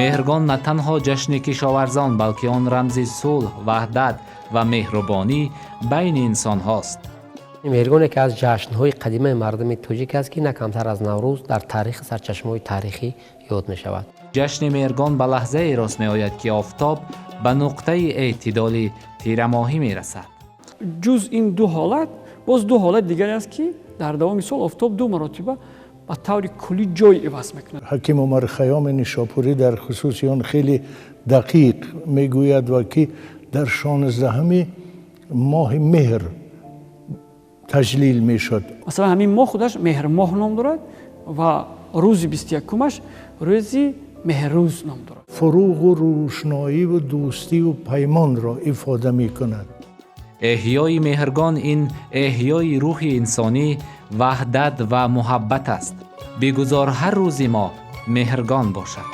Меҳргон на танҳо ҷашни кишоварзон, балки он рамзи сулҳ, ваҳдат ва меҳрубонӣ байни инсонҳост. Меҳргон яке аз ҷашнҳои қадимаи мардуми тоҷик аст, ки на камтар аз Наврӯз дар таърихи сарчашмаҳои таърихӣ ёд мешавад. Ҷашни Меҳргон ба лаҳзае рост меояд, ки офтоб ба нуқтаи эътидоли тирамоҳӣ мерасад. Ҷуз ин ду ҳолат, боз ду ҳолат дигаре аст, ки дар давоми сол офтоб ду маротиба ба таври куллӣ ҷой иваз мекунад. Ҳаким Умар Хайёми Нишопурӣ дар хусуси он хеле дақиқ мегӯяд ва ки дар 16-уми моҳи меҳр таҷлил мешуд. Масалан, ҳамин моҳ худаш меҳрмоҳ ном дорад ва рӯзи 21-умаш рӯзи Меҳрӯз ном дорад. Фуруғу рӯшноиву дӯстиву паймонро ифода мекунад. Эҳёи Меҳргон ин эҳёи рӯҳи инсонӣ, ваҳдат ва муҳаббат аст. Бигузор ҳар рӯзи мо Меҳргон бошад.